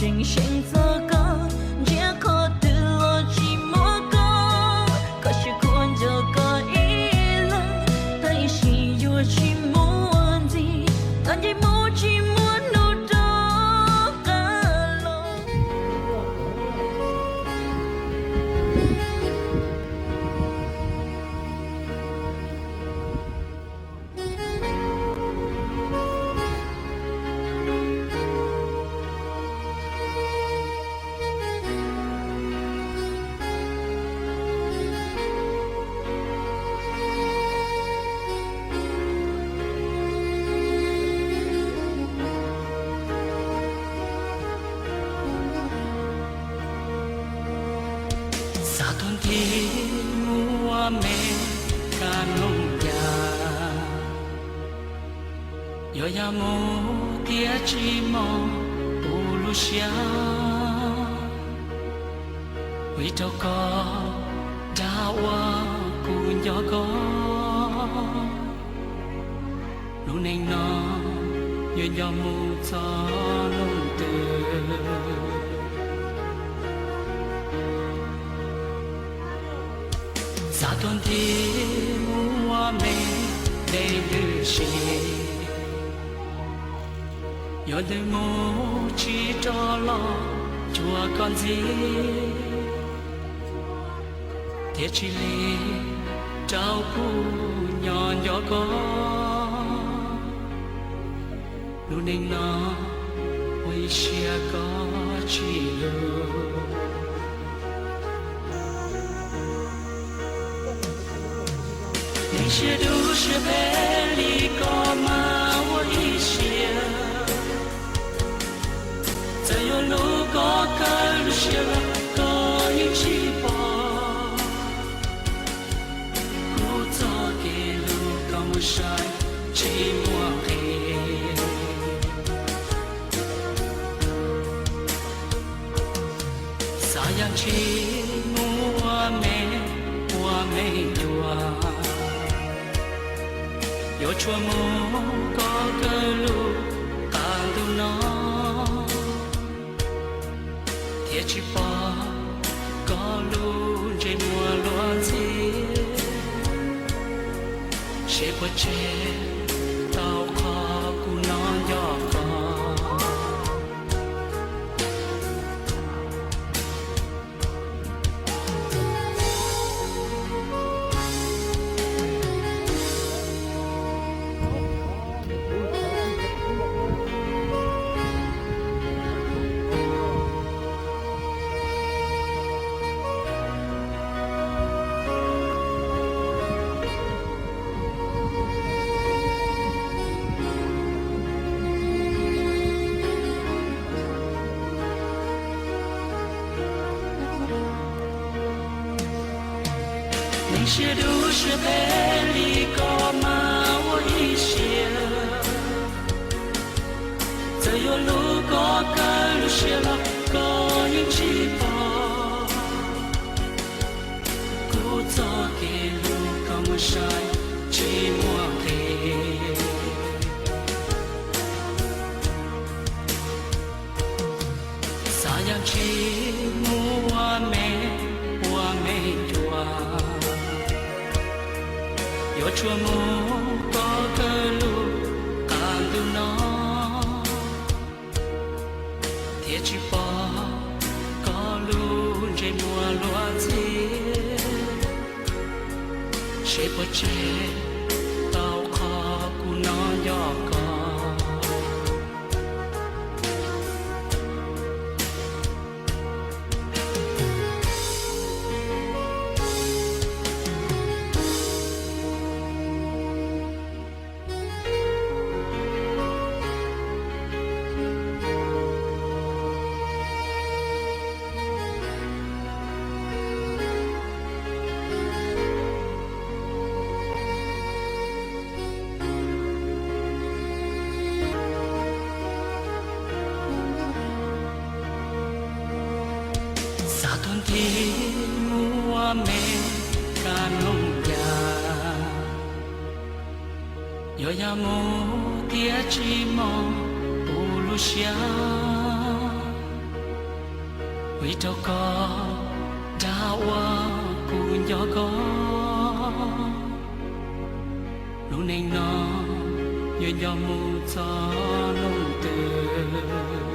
Seev seev txog koj, ntsiab qhov twg los tsis muaj koj, koj siab khuav nco koj ib leeg, tab sis yuav tsis muaj ntxiv, txoj ntsej muag tsis muaj hnub rov qab los. Xav tuag nthi mus ua me, koj mloog cas, yuav yog mus thiab tsis mloog kuv lub siab. Vim rau koj dag ua kuv nco koj, lub neej no yuav nco mus txog nub twg. Xav tuag nthi mus ua me, deb ntws si, yuav ntws mus tsis rov los cuag koj ntxiv, thiab tsis lig rau kuv nyob nco koj. Lub neej no ua ib siab koj tsis lug. Neeg siab dub siab phem li koj mas ua ib siab, txawm yuav hlub koj kawg lub siab los koj yeej tsis pom. Kuv txoj kev hlub koj mus sai tsis muaj nqis. Xav yam tsis mus ua me, ua me nyuam, yuav tshuav mus koj kawg lub qab ntuj no, thiab tsis pom koj lub ntsej muag luag ntxhi, seb puas tseg tau qhov kuv no nco koj. Neeg siab dub siab phem li koj mas ua ib siab, txawm yuav hlub koj kawg lub siab los koj yeej tsis pom. Kuv txoj kev hlub koj mus sai tsis muaj nqis. Xav yam tsis mus ua me, ua me nyuam, yuav tshuav mus koj kawg lub qab ntuj no, thiab tsis pom koj lub ntsej muag luag ntxhi, seb puas tseg tau qhov kuv no nco koj. Xav tuag nthi mus ua me, koj mloog cas, yuav yog mus thiab tsis mloog kuv lub siab. Vim rau koj dag ua kuv nco koj, lub neej no yuav nco mus txog nub twg?